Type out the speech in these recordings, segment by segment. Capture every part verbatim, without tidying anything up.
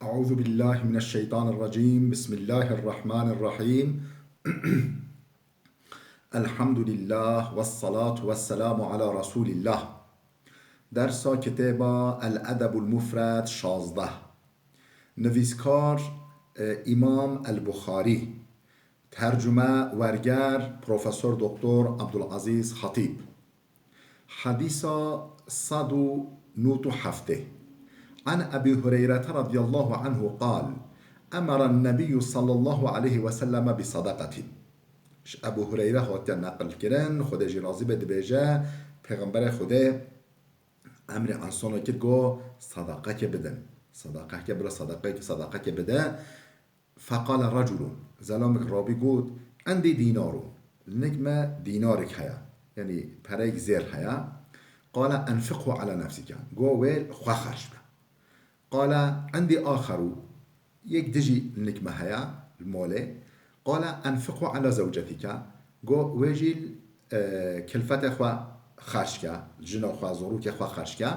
أعوذ بالله من الشيطان الرجيم. بسم الله الرحمن الرحيم. الحمد لله والصلاة والسلام على رسول الله. Dersa kitêba El Edebul Mufred şazdeh. Nivîskar, e, Îmam El Buxarî. Tercume, werger, Profesor Doktor Abdulaziz Hatîb. Hedîsa sed û nod û heftê. An Ebî Hureyrete radiyallahu anhu qal, emeren Nebiyyû sallallahu aleyhi ve selleme bi sadaqatin. Ji Ebû Hureyre hatiye neqil kirin, Xwedê jî razî be, dibêje, Pêxemberê Xwedê emrê ensana kir, got, sadaqeke bidin. Sadaqeke, bila sadaqeke, sadaqeke bide. Feqale reculun, zelamek rabî got, endî dînarun, li nik me dînarek heye, yanî pereyek zêr heye. Qale enfiqhu ala nefsike, got wê li xwe xerc be. Qale endî axeru, yek dijî li nik me heye li malê. Qale enfiqhu ala zewcetike, got wê jî li, e, kilfetê xwe xerc ke, li jina xwe, zorokê xwe xerc ke.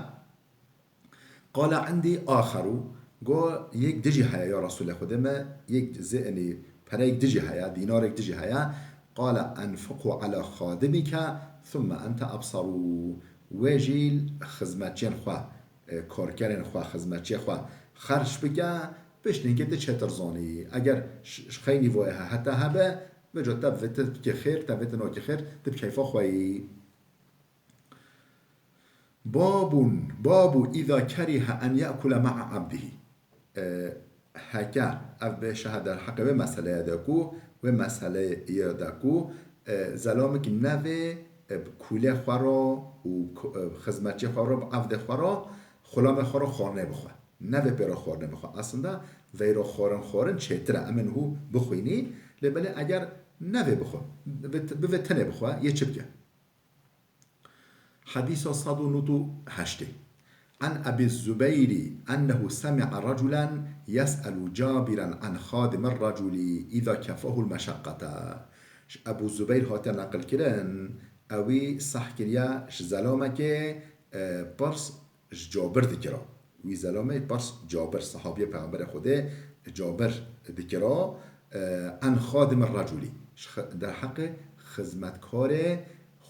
Qale endî axeru, got yek dijî heye ya Resûlê Xwedê, me yek zê-, yanî pereyek dijî heye, dînarek dijî heye. Qale enfiqhu ala xadimike thumme ente ebsaru. Wê jî xizmetçiyên xwe, e, karkerên xwe, xizmetçiyê xwe xerc bike, piştî nikê tu çêtir zanî. Eger ş-, ji xeynî voye he-, heta hebe, vêca te vê tu dikê xêr, te vê tu nakê xêr, tu bi keyfa xwe yî. Babun, babu îza kerihe en ye'kule ma'a abdihi. E, heke ev bêşe he derheqê wê meseleye de ku, wê meseleyê de ku, e, zelamik nevê, e, kûlê xwe re û ku-, e, xizmetçiyê xwe re, bi evdê xwe re, xulamê xwe re xwarnê bixwe. Nevê pê re xwarnê bixwe. Aslında veyro xwarin xwarin çêtir e. Em ê niho bixwînî, lê belê eger nevê bixwe, bi, bi vê tenê bixwe, yê çi bike? Hedîsa sed û nod û heştê. An Ebî Zubeyri ennehu semi'a reculen yes'elu Cabiren an xadimir reculi îza kefahu l-meşeqqete. Ji Ebû Zubeyr hate neqil kirin, ewî seh kiriye ji zelamekê, e, pirs ji Cabir dikira. Wî zelamê pirs Cabir, sehabiyê Peyxemberê Xwedê Cabir dikira, e, en xadim reculî, ji xi-, derheqê xizmetkarê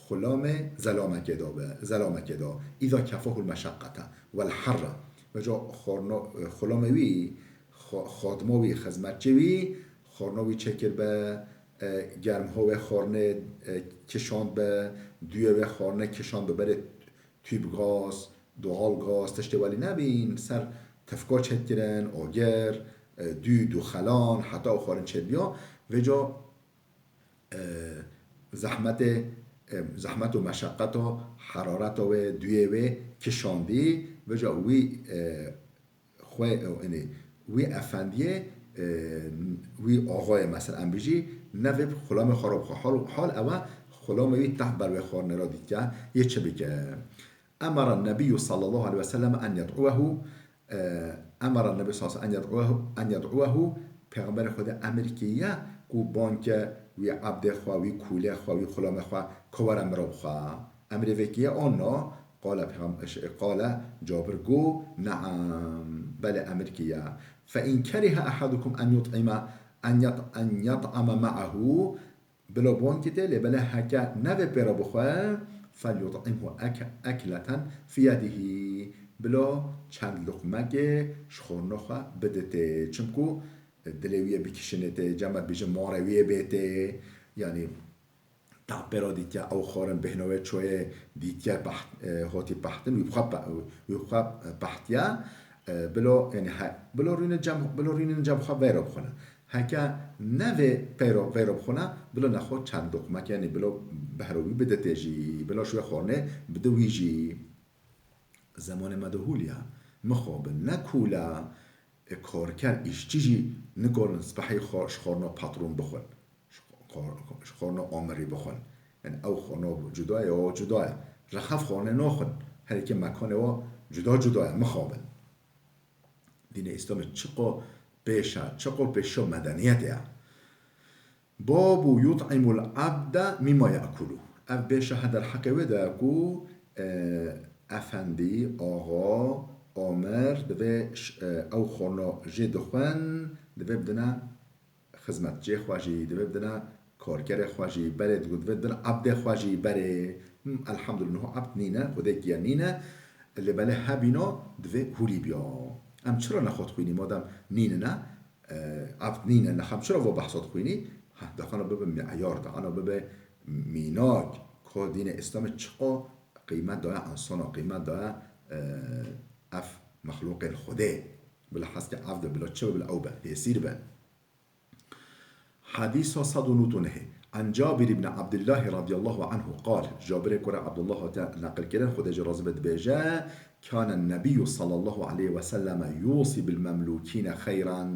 xulamê zelamekê de be, zelamekê de. Îza kefahu l-meşeqqete wel herre. Vêca xorno-, xulamê wî, xo-, xadima wî, xizmetçê wî, xorna wî çêkir be, e, germha wê xornê, e, kişand be, duyê wê xornê kişand be, berê tüp gaz, doğal gaz, tiştê welî nebîn, ser tifka çêdikirin, agir, e, dû, dûxelan, heta ew xwarin çêdibiya. Vêca, e, zehmetê, e, zehmet û meşeqeta, herareta wê, duyê wê kişandî, vêca wî, e, xwe, e, inê, wî efendiyê, e, wî axayê, mesela, em bijî, nevê xulamê xwe re bixwe. Hal, hal ew e, xulamê wî tah ber wê xwarinê re dîtke, yê çi bike? Emara Nebiyyu sallallahu aleyhi ve sellem en yed'uwehu, e, emara Nebiyyu sallallahu aleyhi ve sellem en yed'uwehu, en yed'uwehu, Pêxemberê Xwedê emir kiriye ku bang ke wî ebdê xwe, wî kûlê xwe, wî xulamê xwe, ku were min re bixwe. Emrê vê kiriye, an na, qale Pêxem-, ş-, qale Cabir got, ne'am, belê emir kiriye. Fe in kerihe ehadukum en yut'ime, en yat-, en yat'ame ma'ahu, Bila bang kite, lê belê heke nevê pê re bixwe, felyut'imhu ek-, ekleten fi yedihi. Bila çend luqmekê ji xorna xwe biditê. Çimku dilê wî yê bikişinê tê, cem me dibêjin marê wî yê bê tê. Yanî te pê re dîtiye, ew xwarin bêhna wê çûye, dîtiye peht-, e, hotî pehtin, wî bi xwe pe-, wî bi xwe pehtiye. E, bilo, yanî he, bilo rûne cem, bilo rûne cem xwe veyre bixwine. Heke nevê peyro, veyro bixwine, bilo nexwe çend loqmek, yanî bilo behro wî bide tê jî, bilo şûye xwarnê bide wî jî. Zemanê me de hûliye, mixabin, ne kûle, e, karker, îşçî jî nikarin spehî xwa-, ji xwarna patron bixwin. Ji xwa-, ji xwarna amirî bixwin. Yanî ew xwarna cuda ye, o cuda ye. Rexef xwarnê naxwin. Her yekê mekanê wa cuda cuda ye, mixabin. Dînê Îslamê çiqo pêş e, çiqo pêşo medeniyetê ye. Babu yut'imul abde mimma ye'kulu. Ev bêşe he derheqê wê de ku, e, efendî, axa, Omer divê ş-, e, ew xorno jê dixwin, divê bidine xizmetçiyê xwe jî, divê bidine karkerê xwe jî, berê digot, divê bidine abdê xwe jî berê. Him, elhamdulillah, niho abd nîne, xwedê kiye nîne. Lê belê hebîno, divê hûlî biya. Em çira nexwe dixwînî, madem nînine, e, abd nîne, nexem çira vo behsa dixwînî? Heh, dexana bibe miyar, dexana bibe mînak, ka dînê Îslamê çiqa qîmet daye, insana qîmet daye, e, ev mexlûqên Xwedê. Bila heskê ev de, bila çi be, bila ew be, hêsîr be. Hadîsa sed û nod û nehê. An Cabir ibn Abdullah radiyallahu anhu qal, Cabirê kurê Abdullah hate neqilkirin, Xwedê jê razî be, dibêje, Kâne nebiyyu sallallahu aleyhi ve selleme yûsî bil memlûkîne xeyran.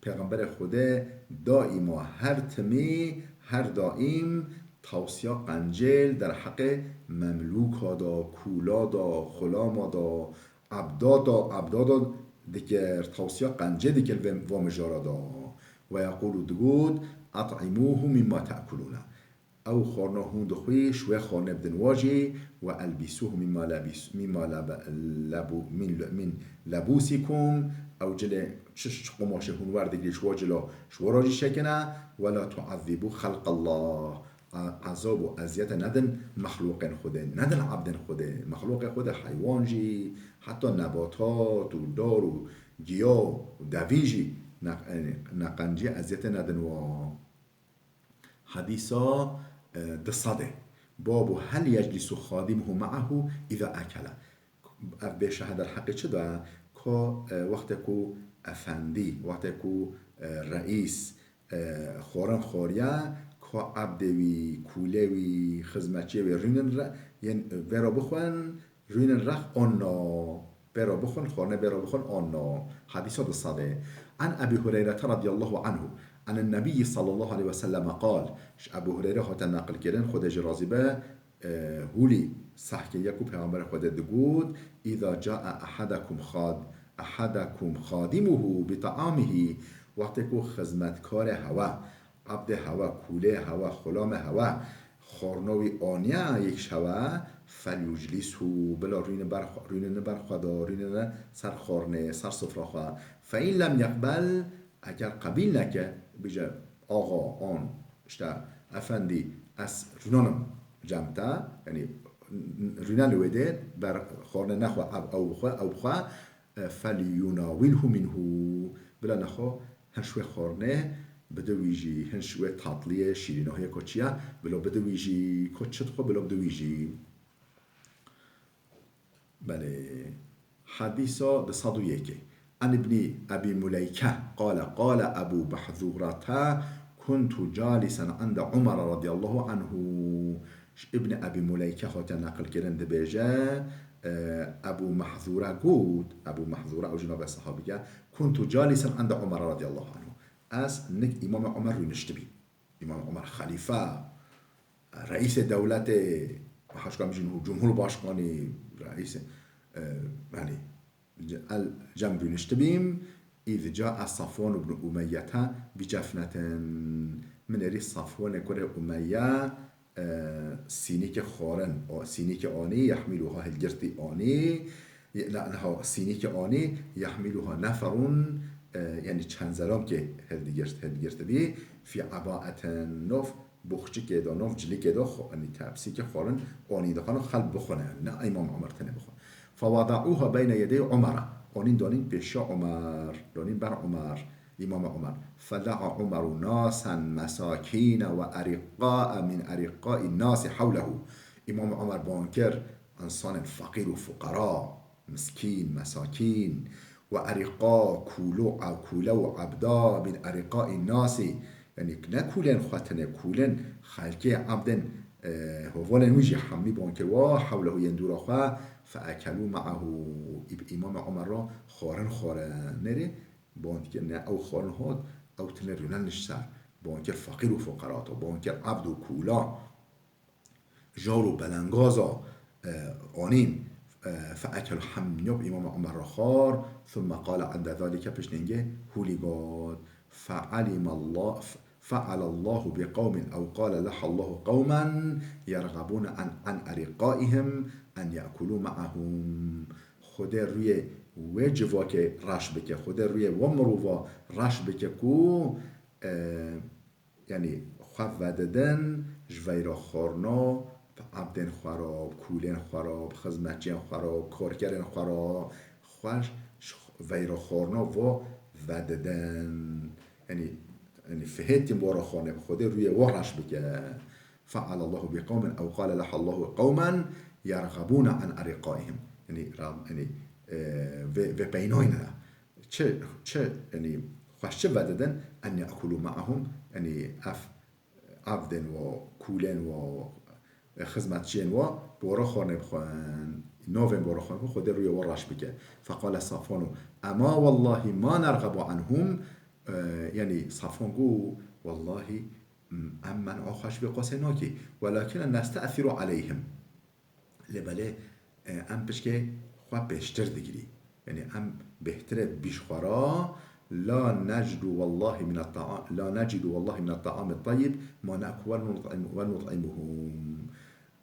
Pêxemberê Xwedê daîma her timî, her daîm tewsiya qencêl derheqê memlûka da, kûla da, xulama da, ebda da, ebda da dikir, tewsiya qencê dikir vê, va mijara da. Ve yeqûlu, digot, "Et'imûhu mimma te'kulûne." Ew xwarna hûn dixwî, ji wê xwarnê bidin wa jî, "Ve elbîsûhu mîma lebîs-, mîma lebe-, lebû-, min le-, min lebûsîkum." Ew cilê çi, çi qumaşê hûn werdigirî, ji wa cila, ji wa ra jî şekine, "Ve la tuezzîbû xelqallah." A-, ezab û eziyete nedin mexlûqên Xwedê, nedin ebdên Xwedê. Mexlûqê Xwedê heywan jî, heta nebatat û dar û giya û devîn jî ne-, ne qencî eziyete nedin wa. Hadîsa, e, di sedê. Babu hel yeclisu xadimuhu ma'ahu îza ekele. Ev bêşehe derheqê çi de? Ka, e, wextê ku efendî, wextê ku, e, reîs, e, xwarin xwariye, ka ebdê wî, kûlê wî, xizmetçiyê wî rûnin re, yên vê re bixwin, rûnin rex an na. Bê re bixwin, xwarnê bê re bixwin, an na. Hadîsa di sedê. An Ebî Hureyrete radiyallahu anhu, an Nebiyyi sallallahu aleyhi ve selleme qal, ji Ebû Hureyre hate neqilkirin, Xwedê jê razî be, e, hûlî sehkê ye ku Pêxemberê Xwedê digot, "Îza cae ehedekum xad-, ehedekum xadimuhu bi taamihi", wextê ku xizmetkarê hewe, ebdê hewe, kûlê hewe, xulamê hewe, xorna wî aniye yek ji hewe, "Felyuclishu", bila rûne ber xwe, rûne ber xwe da, rûne ser xornê, ser sifra xwe. "Fe in lem yeqbel", eger qebîl neke, bije, "Axa, an, işte, efendî, ez rûnanim cem te", yanî rûne li wê dê, ber xornê nexwe, ev, ew bixwe, ew bixwe, e, "Felyunawilhu minhu", bila nexwe, hin ji wê xornê bide wî jî, hin ji wê tatliyê, şîrînahiyê ku çi ye, bila bide wî jî, ku çi dixwe, bila bide wî jî. Belê. Hadîsa di sed û yekê. An Ibnî Ebî Muleyke qale, qale Ebû Behzûrete, kuntu calisen inde Umar radiyallahu anhu. Ji Ibn Ebî Muleyke hate neqilkirin, dibêje, e, Ebû Mehzûre got, Ebû Mehzûre, ew jî navê sehabî ye, kuntu calisen inde Umar radiyallahu anhu. Ez nik Îmamê Umer rûniştibî. Îmam Umer xelîfe, reîsê dewletê, haşka min jî niho cumhurbaşkanî, reîsê, e, yanî, el cem rûniştibîm, îz cae Safwan ibn Umeyyete bi cefnetin. Min êrî Safwanê kurê Umeyye, e, sînîkê xwarin, o sînîkê anî, yehmîluha hilgirtî anî, ye-, na-, niha sînîkê anî, yehmîluha neferun, e, yanî çend zelamkê hildigirt, hildigirtibî, fî ebaetin, nov boxçikê de, nov cilikê de, xo-, yanî tepsîkê xwarin anî dixwin xelk bixwine, ne Îmam Umer tenê bixwe. Fewada'uha beyne yedey Umara, anîn danîn pêşiya Umer, danîn ber Umer. Îmam Umer. Feda'a Umeru nasen mesakîne ve eriqae min eriqain nasi hewlehu. Îmam Umer ban kir, însanên feqîr û fuqara, miskîn, mesakîn, ve eriqa, kûlo, a, kûle û ebda min eriqain nasi. Yanî ne kûlên xwe tenê, kûlên xelkê, ebdên, e, hovalên wî jî hemî ban kir, ve hewlehu yên dûra xwe, fe ekelû me'ahu. Îb-, Îmam Umer ra xwarin xware. Nêrê Ban dikir, ne, ew xwarin hat, ew tine rûnen nişt ser. Ban kir feqîr û fuqara to, ban kir ebd û kûla, jar û belengaza, e, anîn, e, fe ekel hem nyob Îmam Umer ra xwar, thumme qale inde zalike, piştî hingê hûlî got, fe'alimallah, f-, fe'alallahu bi qewmin ew qale lehallahu qewmen yerghabûne an, an eriqaihim en ye'kulû me'ahum. Xwedê rûyê wê civakê reş bike, Xwedê rûyê we mirova reş bike ku, e, yanî xwe vedidin ji veyra xwarina, bi ebdên xwe re, bi kûlên xwe re, bi xizmetçiyên xwe re, bi karkerên xwe re, xwe ji veyra xwarina ve vedidin. Yanî, yanî fihêtîn bo re xwarine, bi Xwedê rûyê we reş bike. فعل الله بقوم أو قال لعن الله قوما يرغبون عن أرقائهم. Yanî, ra-, yanî, e, vê, vê peynayne. Çi, çi, yanî, xweş çi vedidin, أن يأكلوا معهم, yanî, ev, evdên wa, kûlên wa, e, xizmetçiyên wa, bi we re xwarine bixwin, navên bi we re xwarine bixwin, Xwedê rûyê we reş bike. فقال صفوان: أما والله ما نرغب عنهم, e, yanî, Safwan got, wellahî, em men'a xwe ji vê qasê nakî. ولكن نستأثر عليهم. Lê belê, e, em pişkê xwe pêştir digirî. Yanî em bêhtir e bîj xwe re, لا نجد والله من الطعام، لا نجد والله من الطعام الطيب ما نأكل ونطعم، ونطعمهم.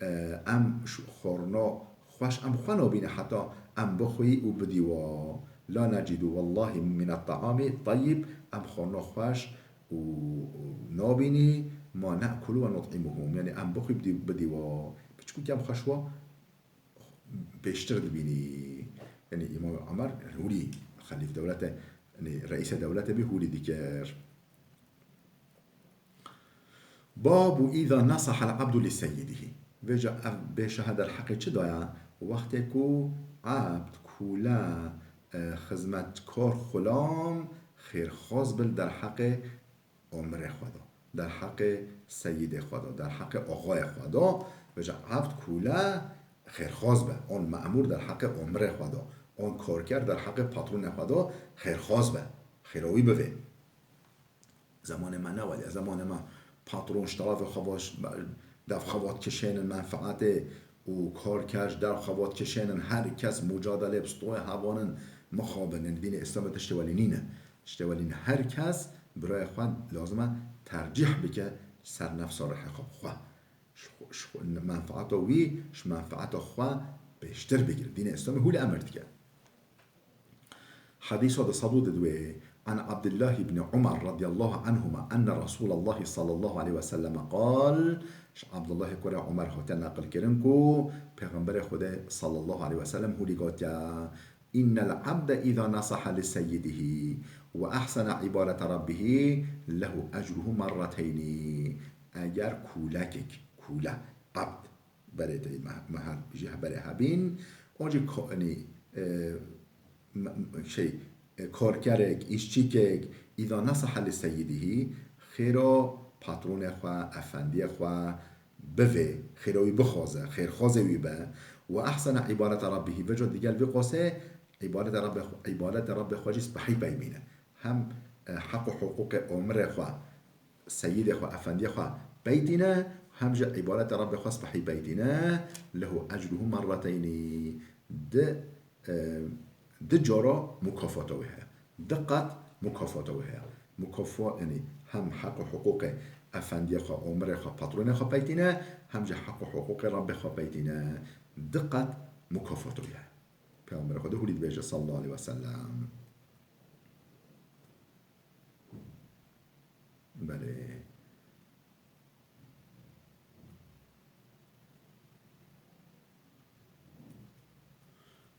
E, em ş-, xwarina xweş em xwe nabîne heta em bixwî û bidî wa. لا نجد والله من الطعام الطيب، em xwarina xweş û, û nabînî, ما نأكل ونطعمهم. Yanî em bixwî bidî, bidî wa. Piçkûkî em xweş wa pêştir dibînî. Yanî Îmam Emer, yanî hûrî xelîf dewlete, yanî reîse dewlete bî, hûrî dikir. باب إذا نصح العبد لسيده. Vêca ev bêşahe derheqê çi da ye? Wextê ku ebd, kûle, e, xizmetkar, xulam xêrxwaz bin derheqê amirê xwe da, derheqê seyidê xwe da, derheqê axayê xwe da. Vêca ebd, kûle xêrxwaz be. On memûr derheqê amirê xwe da, on karker derheqê patronê xwe da xêrxwaz be, xêra wî bivê. Zemanê me ne welê, zemanê me patron ji terefê xebat, dev xebat kişênin menfeetê û karker ji dev xebat kişênin, her kes mucadele bi stoyê hevanin mixabin. Yanî dînê Îslamê tiştê welî nîne. Tiştê welî nîne. Her kes birayê xwe lazim e tercîh bike ser nefsa rihê xwe bi xwe. Ji xwe, ji xwe, menfeeta wî ji menfeeta xwe pêştir bigire. Dînê Îslamê hûlê emir dike. Hadîsa du sed û duyê, عن عبد الله بن عمر رضي الله عنهما أن رسول الله صلى الله عليه وسلم قال, ji Abdullahê kurê Umer hate neqilkirin ku Pêxemberê Xwedê sallallahu aleyhi ve sellem hûlî gotiye, إن العبد إذا نصح لسيده وأحسن عبادة ربه له أجره مرتين. Eger kûlekek, kûle, abd, berê te me, me her jî berê hebîn. O jî ko-, yanî, e, me, me, şey, e, karkerek, îşçîkek, îza nesaha li seyyidihî, xêra patronê xwe, efendiyê xwe bivê, xêra wî bixwaze, xêrxwazê wî be. Ve ehsene îbadete rabbihî, vêca digel vê qasê îbadete Rabbê xwe, îbadete Rabbê xwe jî spehî peymîne. Hem, e, heq û hiqûqê omirê xwe, seyîdê xwe, efendiyê xwe peytîne, hem jî îbadeta Rabbê xwe spehî peytîne, lehu ecruhu merreteynî. Di, e, di cara mukafata wê heye. Di qat mukafata wê heye. Mukafa-, yanî hem heq û hiqûqê efendiyê xwe, omirê xwe, patronê xwe peytîne, hem jî heq û hiqûqê Rabbê xwe peytîne. Di qat mukafata wê heye. Peyxemberê Xwedê hûrî dibêje sallallahu aleyhi ve sellem. Belê.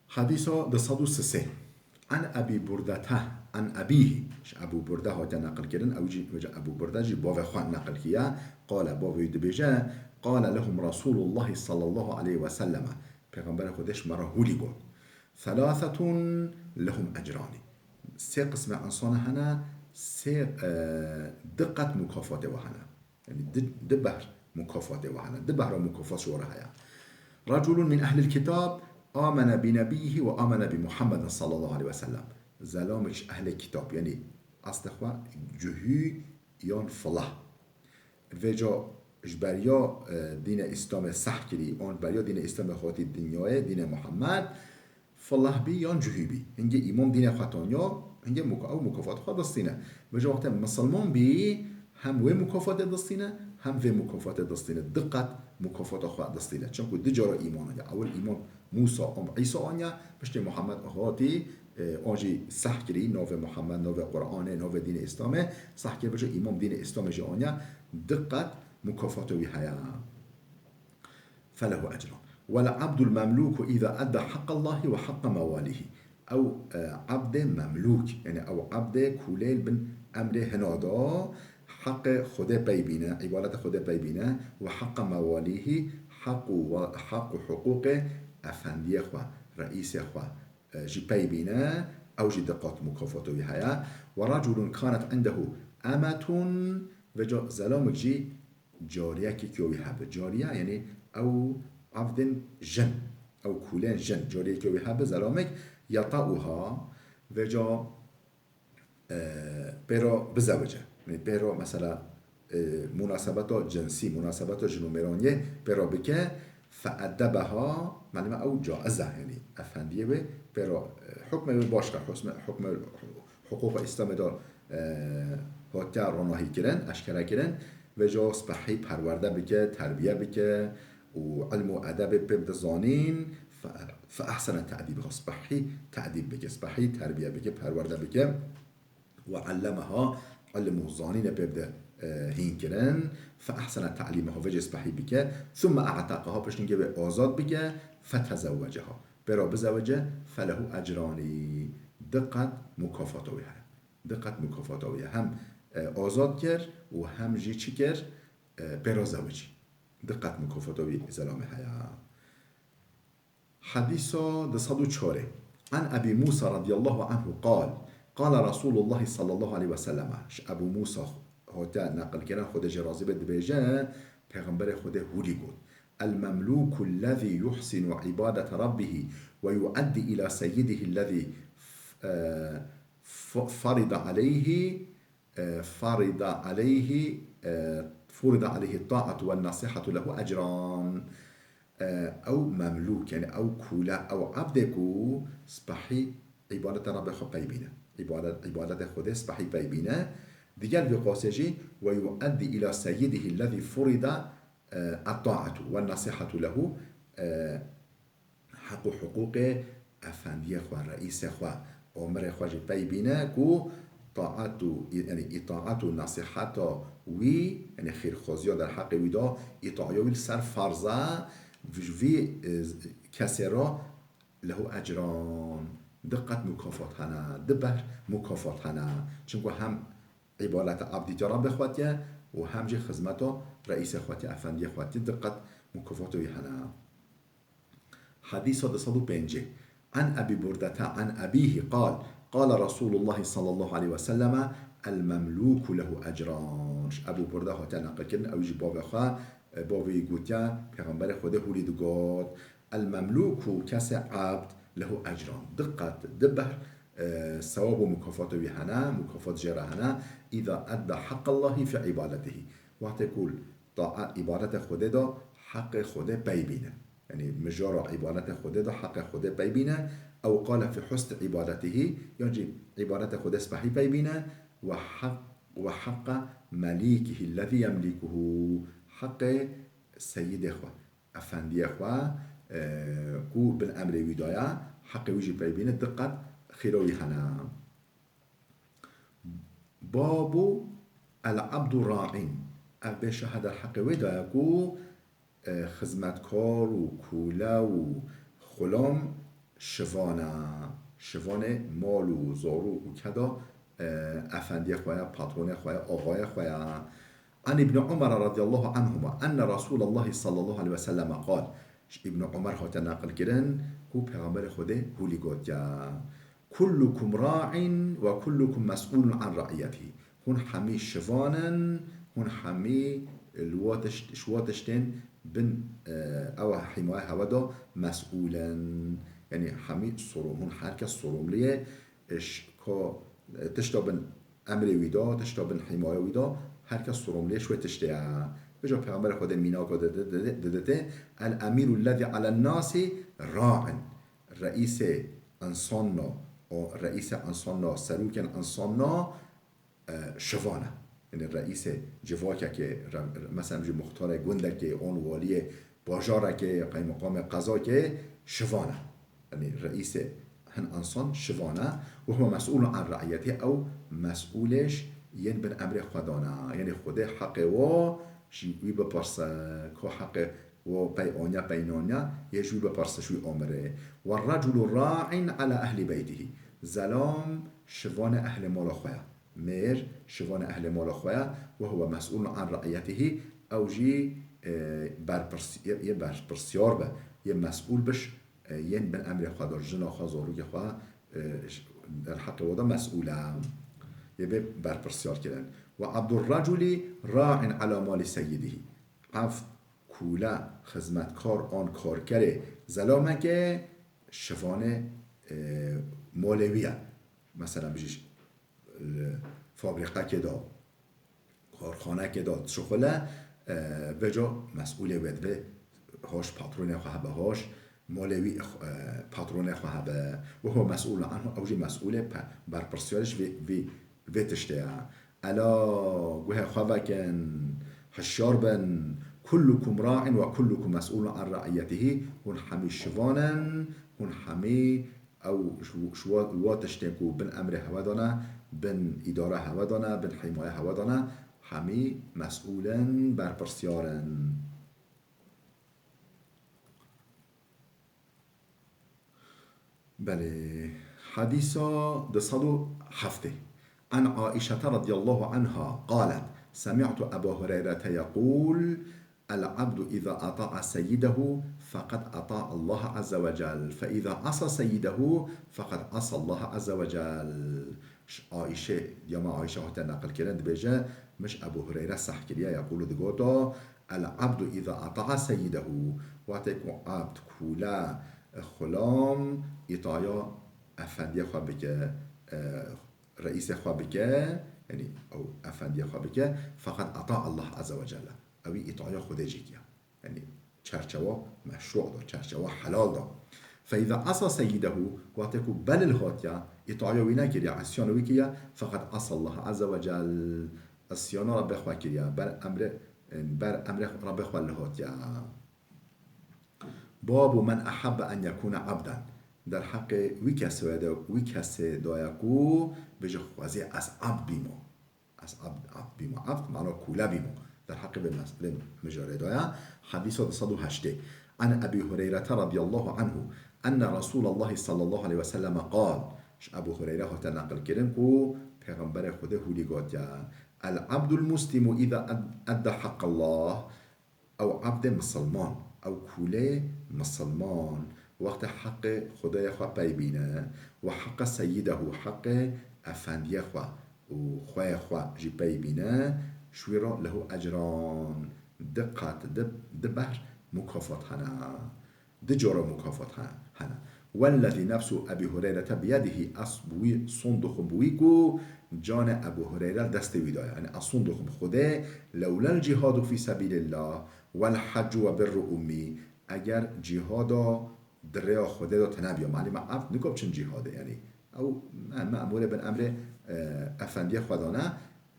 Hadîsa du sed û sisê. An Ebî Burdete, an ebîhî. Ji Ebû Burde hate neqilkirin, ew jî, vêca Ebû Burde jî bavê xwe neqil kiye. Qale, bavê wî dibêje, qale lehum Resûlullahî sallallahu aleyhi ve selleme. Pêxemberê Xwedê ji me re hûlî got. Thalathetun lehum ecranî. Sê qismê insana hene, sê, e, di qet mukafatê we hene. Yanî di, di behr mukafatê we hene. Di behra mukafat ji we re heye. Reculun min ehlil kitab amene bi nebiyyihi ve amene bi Muhammedin sallallahu aleyhi ve sellem. Zelamek ji ehlê kitab, yanî eslê xwe cuhî yan filah. Vêca ji beriya, e, dînê Îslamê seh kirî, an ji beriya dînê Îslamê hatî dinyayê, dînê Muhammed, filah bî yan cuhî bî. Hingê îmam dînê xwe taniya, hingê muka-, ew mukafat xwe distîne. Vêca wextê misilman bî, hem wê mukafatê distîne, hem vê mukafatê distîne. Di qet mukafata xwe destîne. Çimku du cara îman aniye. Ewil îman Mûsa an Îsa aniye, piştî Muhammed hatî, e, an jî seh kirî, navê Muhammed, navê Qur'anê, navê dînê Îslamê, seh kirî, piştî îman dînê Îslamê jî aniye, diqet mukafata wî heye. فله أجران. والعبد المملوك إذا أدى حق الله وحق مواليه. Ew, e, ebdê memlûk, yani ew ebdê kulê li bin emrê hina da, heqê Xwedê pey bîne, îbadeta Xwedê pey bîne, û heqa mewalîhî, heq û wa-, heq û hiqûqê efendiyê xwe, reîsê xwe, e, jî pey bîne, ew jî diqet mukafata wî heye. ورجل كانت عنده أمة, vêca zelamek jî cariyekî wî hebe. Cariye, yani ew evdên jin, ew kulên jin, cariyekî wî hebe, zelamek, yata'uha, vêca, e, pê re bizewece. Yani pê re mesela, e, munasebeta cinsî, munasebeta jin û mêraniyê pê re bike, fe'eddebeha, malûm e ew caiz e, yani efendiyê wê pê re, e, hukmê wê baş e, husme-, hukmê Hiqûqa Îslamê de, e, hatiye ronahîkirin, eşkerekirin. Vêca spehî perwerde bike, terbiye bike û ilm û edebê pê bide zanîn. Fe, fe ehsene te'dîbeha, spehî te'dîb bike, spehî terbiye bike, perwerde bike. Ve ellemeha, ilm û zanînê pê bide, e, hînkirin. Fe ehsene te'lîmeha, vêca spehî bike. Thumme e'teqeha, piştî wê azad bike. Fetezewweceha, pê re bizewece. Felehu ecranî, diqet mukafata wî heye. Diqet mukafata wî ye. Hem, e, azad kir û hem jî çi kir? E, pê re zewicî. Diqet mukafata wî zelamê heye. Hedîsa du sed û çarê. An Ebî Mûsa radiyallahu anhu qal, qala Resûlullahî sallallahu aleyhi ve selleme. Ji Ebû Mûsa hatiye neqilkirin, Xwedê jê razî be, dibêje, Pêxemberê Xwedê hûlî got, المملوك الذي يحسن عبادة ربه ويؤدي إلى سيده الذي ف-، e, f-، فرض عليه e, farida aleyhî, e, furida aleyhî taatu ve nasihatu lehu ecran. E, ew memlûk, yani ew kûle, ew ebdê ku spehî îbadeta Rabbê xwe pey bîne. Îbadet, îbadetê Xwedê spehî pey bîne. Digel vê qasê jî, ve yueddî îla seyyidihî lezî furida, e, et-taatu ve nasihatu lehu, e, heq û hiqûqê efendiyê xwe, reîsê xwe, omirê xwe jî pey bîne ku taat û, yanî îtaat û nasîheta wî, yanî xêrxwaziya derheqê wî de, îtaya wî li ser ferz e, ji vî, e, kesê re lehu ecran, diqet mukafat hene, dibehr mukafat hene. Çimku hem îbadeta ebdîtiya Rabbê xwe diye û hem jî xizmeta reîsê xwe diye, efendiyê xwe diye, diqet mukafata wî hene. Hedîsa du sed û pêncî. An Ebî Burdete an ebîhî qal, qala Resûlullahî sallallahu aleyhi ve selleme, el memlûku lehu ecran. Ji Ebû Burde hatiye neqilkirin, ew jî bavê xwe, e, bavê wî gotiye, Pêxemberê Xwedê hûrî digot, el memlûku, kesê ebd, lehu ecran. Diqet, dibehr, e, sewab û mukafata wî hene, mukafat jê re hene, îza edda heqqallahî fi îbadetihî. Wextê ku taat, îbadetê Xwedê de heqê Xwedê pey bîne. Yanî mijara îbadetê Xwedê de heqê Xwedê pey bîne. Ew qale fî husni îbadetihî, yan jî îbadetê Xwedê spehî pey bîne. Ve heq-, ve heqqa melîkihî lezî yemlîkuhu. Heqê seyidê xwe, efendiyê xwe, e, ku bin emrê wî daye, heqê wî jî pey bîne, diqet xêra wî hene. Babu el-abdu ra'in. Ev bêşehe derheqê wê daye ku, e, xizmetkar û kûle û xulam şivan e. Şivanê mal û zarok û keda, e, efendiyê xwe ye, patronê xwe ye, axayê xwe ye. An Îbn Umar radiyallahu anhuma enne Resûlallahî sallallahu aleyhi ve selleme qal. Ji Îbn Umar hate neqilkirin ku Pêxemberê Xwedê hûlî gotiye, kullukum ra'in ve kullukum mes'ûlun an ra'iyetihî. Hûn hemî şivan in, hûn hemî li wa tişt-, ji wa tiştên bin, e, ew hîmaye hewe de mes'ûl in. Yanî hemî sorom-, hûn her kes sorumliyê, e, ş-, ko, e, tişta bin emrê wî de, tişta bin hîmaya wî de, her kes sorumliyê ji wê tiştê ye. Vêca Pêxemberê Xwedê mînaka di-, di-, di-, diditê, el emîru lezî alen nasî ra'in. Reîsê însanna, o reîsê însanna, serokên însanna, e, şivan e. Yanî reîsê civakekê, re-, re-, mesela ji muxtarê gundekê, an waliyê bajarekê, qeymeqamê qezakê şivan e. Yanî reîsê hin insan şivan e. Ve huve mes'ûlun an re'iyetihî, ew mes'ûlêş yên bin emrê xwe dane. Yanî Xwedê heqê wa ji wî bipirse, ka heqê wa pey aniya, pey naniya, yê ji wî bipirse, ji wî amirê. Ve reculu ra'in ala ehli beytihî. Zelam şivanê ehlê mala xwe ye. Mêr şivanê ehlê mala xwe ye. Ve huve mes'ûlun an re'iyetihî. Ew jî, e, berpirs-, yê, yê berpirsyar be, yê mes'ûl biş, e, yên bin emrê xwe de, jina xwe, zarokê xwe, e, ş-, derheqê we de mes'ûl e. Yê bê berpirsyar kirin. Ve abdur reculi ra'in ala mali seyyidihî. Ev kûle, xizmetkar an karkerê zelamekê şivanê, e, malê wî ye. Mesela bijî li fabrîqekê de, karxanekê de dişuxule, e, vêca mes'ûlê wê divê hoş patronê xwe hebe, hoş malê wî, e, patronê xwe hebe. Ve huve mes'ûlun anhu, ew jî mes'ûlê pe-, berpirsyarê ji vê, vê, vê tiştê ye. Ela, guhê xwe vekin, hişyar bin. Kullukum ra'in ve kullukum mes'ûlun an re'iyetihî. Hûn hemî şivan in, hûn hemî ew ji, ji wa, wa tiştên ku bin emrê hewe dane, bin îdara hewe dane, bin hîmaya hewe dane, hemî mes'ûl in, berpirsyar in. Belê. Hadîsa du sed û heftê. An Aîşete radiyallahu anha qalet, semi'tu Eba Hureyrete yeqûl, العبد إذا أطاع سيده فقد أطاع الله عز وجل، فإذا عصى سيده فقد عصى الله عز وجل. Ş-, Aîşe, diyama Aîşe hate neqil kirin, dibêje, min ji Ebu Hureyre seh kiriye, yekûlu digoto, العبد إذا أطاع سيده, wextê ku abd, kûle, xulam, îtaya efendiyê xwe bike, e, reîsê xwe bike, yanî ew efendiyê xwe bike, feqet ata Allah Azze ve Celle. Ew îtaya Xwedê jî kiya. Yanî çerçewa meşru da, çerçewa helal da. Fe îza asa seyyidehu, wextê ku belil hatiya, îtaya wî nekiriya, îsyan wî kiriya, feqet asa Allah Azze ve Celle, îsyana Rabbê xwe kiriya, ber emrê, ber emrê Rabbê xwe li hatiya. Babu men ehabbe en yekûne abden. Derheqê wî kesê de, wî kesê de ye ku bêje xwezî ez abd bîmo. Ez abd, abd bîmo. Abd mana kûle bîmo. Derheqê vê mes-, vê mijarê de ye. Hedîsa du sed û heştê. An Ebî Hureyrete radiyallahu anhu enne Resûlallahi sallallahu aleyhi ve selleme qal. Ji Ebû Hureyre hate neqil kirin ku Pêxemberê Xwedê hûlî gotiye, El abdul muslimu îza ed-, edda haqqallah. Ew abdê misilman, ew kûlê misilman, wextê heqê Xwedayê xwe pey bîne û heqe seyyidehu, heqê efendiyê xwe û xweyê xwe jî pey bîne, ji wî re lehu ecran, di qat, di, di behr mukafat hene. Di cara mukafat he-, hene. Wellezî nefsu Ebî Hureyrete biyedihî, ez bi wî sond dixwim, bi wî ku canê Ebû Hureyre li destê wî de ye. Yanî ez sond dixwim Xwedê, lewlel cîhadu fî sebîlillah, wel heccu ve birru ummî, eger cîhada di rêya Xwedê de tine biya. Malî me abd niko biçin cîhadê, yanî ew me-, memûrê bin emrê, e, efendiyê xwe dane,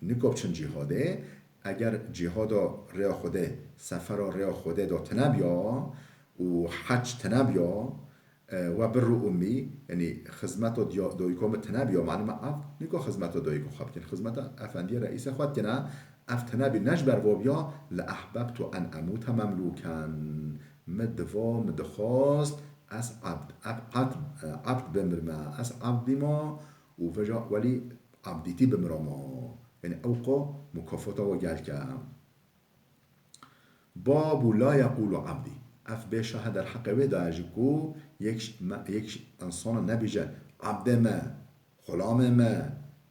niko biçin cîhadê. Eger cîhada rêya Xwedê, sefera rêya Xwedê de tine biya û hec tine biya, e, we birru ummî, yanî xizmeta diya-, dayika min tine biya, malî me abd niko xizmeta dayika xwe bikin, xizmeta efendiyê reîsê xwe dikine, ev tine bî, ne ji ber va biya, le ehbebtu en emûte memlûken. Min diva, min dixwest, ez abd, abd, abd bimirme, ez abd bîma û veja welî abdîtî bimirama. Yanî ew qo mukafata we gelk e. Babu la yekulu abdî. Ev bêşa he derheqê wê de ye jî ku yek ş-, me-, yek ş-, insana nebêje abdê me, xulamê me.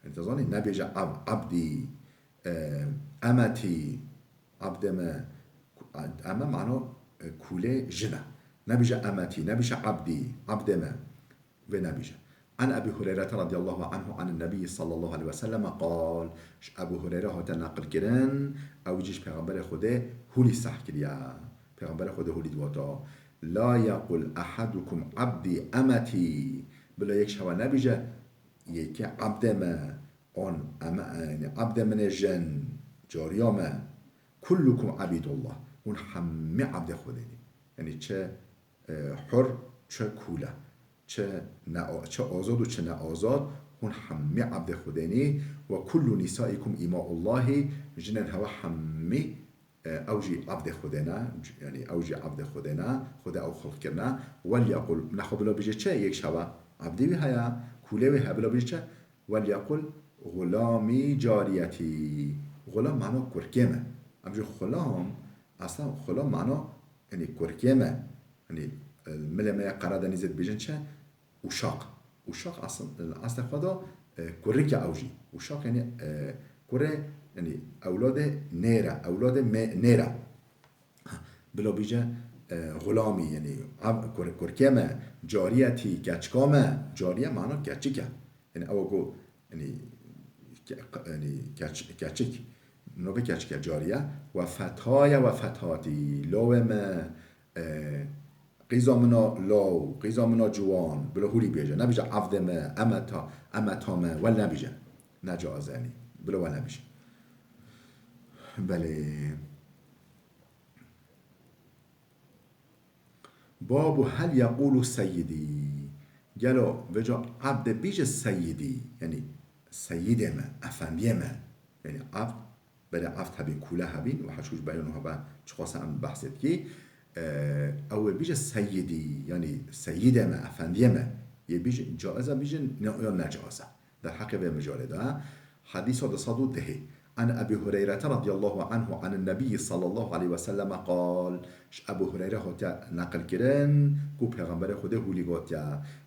Yanî te zanî, nebêje ab-, abdî, e, emetî, abdê me, ku-, eme mana, e, kûlê jin e. Nebêje emetî, nebêje abdî, abdê me. Vê nebêje. An Ebî Hureyrete radiyallahu anhu anin Nebî sallallahu aleyhi ve selleme qal, ji Ebû Hureyre hate neqil kirin, ew jî ji Pêxemberê Xwedê hûlî seh kiriye. Pêxemberê Xwedê hûlî diwata, la yekul ehadukum abdî emetî. Bila yek ji hewe nebêje, yekê abdê me, an eme-, yanî abdê min ê jin. cariya me. Kullukum abidullah. Hûn hemî abdê Xwedê ne. Yanî çi, e, hur, çi kûle. Çi ne, çi azad û çi ne azad. Hûn hemî abdê Xwedê ne. Ve kullu nisaikum imaullahi. Jinên hewa hemî, e, ew jî abdê Xwedê ne. Yanî ew jî abdê Xwedê ne. Xwedê ew xilq kirine. Wel yaqul. Nexwe bila bêje çi? Yek şewa abdê wî heye. Kûlê wî heye bila bêje çi? Wel yaqul xulamî cariyetî. Xulam mana kurkê me. Em jî xulam, aslında xulam mana, yanî kurkê me. Yanî, e, milê me ya Karadenizê dibêjin çi? Uşak. Uşak aslında, aslında xwe da, e, kurik e ew jî. Uşak yanî, e, kurê, yanî ewladê nêr e, ewladê me-, nêr e. Bila bêje, e, xulamî, yanî, ab-, kur-, kurkê me, cariyetî, keçika me, cariye mana keçik e. Yanî, ew ku, yanî, ke-, yanî, keç-, keçik, navê keçik e, cariye, ve fetaye ve fetatî, lawê me, e, qîza min a law, qîza min a ciwan, bila hûrî bêje. Nebêje abdê me, emeta, emeta me, wel nebêje. Necaiz e, yanî, bila wel nebêje. Belê. Babu hel yekulu seyyidî. Gelo vêca abdê bêje seyyidî, yanî seyyidê me, efendiyê me. Yanî abd, belê abd hebîn, kûle hebîn, û heşûj beyan û hebe çiqasa em behsê dikî. E, ew ê bêje seyyidî, yanî seyyidê me, efendiyê me. Yê bêje, caiz e bêjin, ne, ya ne caiz e. Derheqê vê mijarê de, hedîsa du sed û dehê. An Ebî Hureyre radiyallahu anhu anin Nebî sallallahu aleyhi ve sellem qal, ji Ebû Hureyre hatiye neqil kirin ku Pêxemberê Xwedê hûlî gotiye,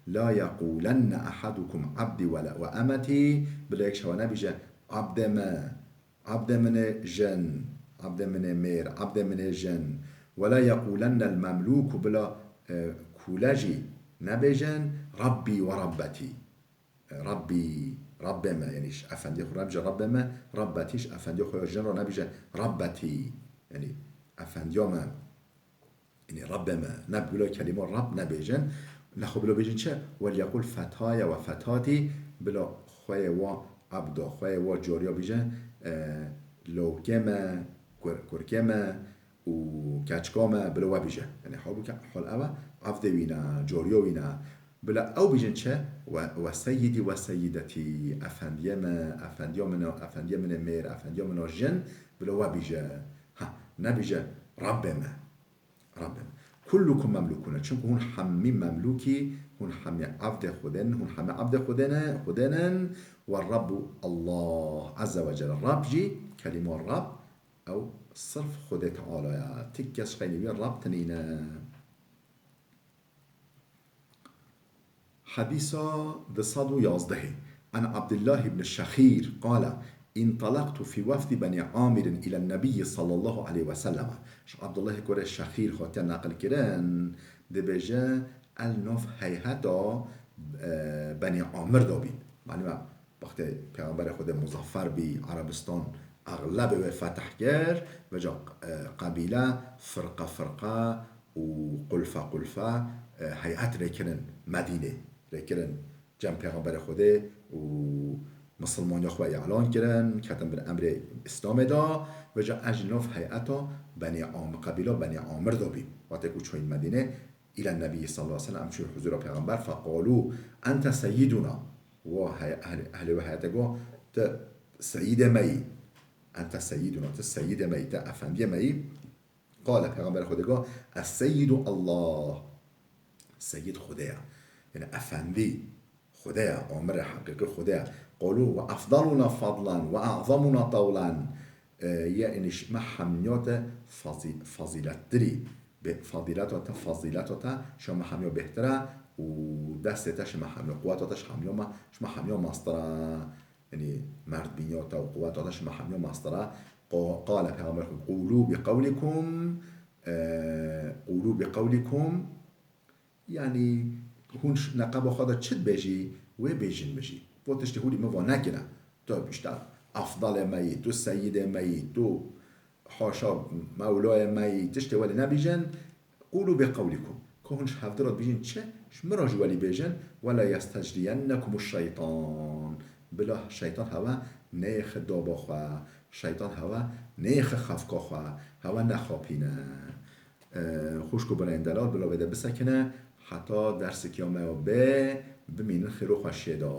la yeqûlenne ehadukum abdî ve, ve emetî, bila yek ji hewe nebêje, abdê me, abdê min ê jin, abdê min ê mêr, abdê min ê jin, ve la yeqûlennel memlûku, bila, e, kûle jî nebêjin, rabbî ve rabbetî. Rabbî, Rabbê me, yanî ji efendiyê xwe re nebêje Rabbê me, Rabbetî, ji efendiyê xwe ya jin re nebêje Rabbetî, yanî efendiya me, yanî Rabbê me, ne bila kelîma Rabb nebêjin, nexwe bila bêjin çi? Wel yekul fetaye ve fetatî, bila xweyê wa abda, xweyê wa cariya bêje, e, lawkê me, kur-, kurkê me, û keçika me bila we bêje. Yanî halbûkî hal ew e, evdê wî ne, cariya wî ne. Bila ew bêjin çi? We, we seyyidî we seyyidetî, efendiyê me, efendiya min, efendiyê min ê mêr, efendiya min a jin, bila we bêje. Ha, nebêje Rabbê me. Rabbê me. Kullukum memlukune. Çimku hûn hemî memlûkî, hûn hemî evdê Xwedê ne, hûn hemî evdê Xwedê ne, Xwedê ne. Ve Rabbu Allah Azze ve Celle. Rab jî, kelîma Rab, ew sirf Xwedê Teala ye. Ti kes xeynî wî Rab tinîne. Hedîsa du sed û yazdehê. An Abdullah ibn Şexîr qala, intalaqtu fi wefdi Benî Amirin îlen Nebî sallallahu aleyhi ve sellem. Ji Abdullahê kurê Şexîr hatiye neqil kirin, dibêje, el nav heyheta, e, Benî Amir de bîn. Malum e, Wextê Pêxemberê Xwedê muzaffer bî, Erebistan exlebê wê fetih kir, vêca, e, qebîle firqe firqe û qulfe qulfe, e, heyet rêkirin Medînê, rêkirin cem Pêxemberê Xwedê û misilmaniya xwe îlan kirin, ketin bin emrê Îslamê de, vêca ez ji nav heyeta Benî Am-, qebîla Benî Amir de bîm. Wextê ku çûyîn Medînê, îlen Nebî sallallahu aleyhi ve sellem, em çûyîn huzûra Pêxember, feqalû, ente seyyiduna. Wa hey-, ehl-, ehlê wê heyetê got, tu seyîdê me yî. Ente seyyiduna, tu seyîdê me yî, tu efendiyê me yî. Qale, Pêxemberê Xwedê got, es-seyyidu Allah. Seyîd Xwedê ye. Yanî efendî Xwedê ye, amir e, heqîqî Xwedê ye. Qalû ve efdaluna fadlan ve a'zamuna tawlan. E, yanî ji me hemîya te fazî-, fazîlettirî. Bê fadîleta te, fazîleta te ji me hemîya bêhtir e û destê te ji me hemîya, quweta te ji hemîya me, ji me hemîya mestir e. Yanî merdbîniya te û quweta te ji me hemîya mestir e. Qa-, qale Pêxember xwe, qûlû bi qewlikum, e, qûlû bi qewlikum, yanî hûn ş-, neqeba xwe de çi dibêjî, wê bêjin min jî. Bo tiştê hûrî min va nekire. Tu işte efdalê me yî, tu seyîdê me yî, tu haşa mewlayê me yî, tiştê welê nebêjin. Qûlû bi qewlikum. Ku hûn ji hevdira dibêjin çi? Ji min re jî welî bêjin. Wela yestecriyennekumuş şeytan. Bila şeytan hewe neyêxe daba xwe, şeytan hewe neyêxe xefka xwe, hewe nexapîne. E, xwişk û birayên delal, bila vê de bisekine, heta dersikiya me ya bê, bimînin xêr û xweşiyê de.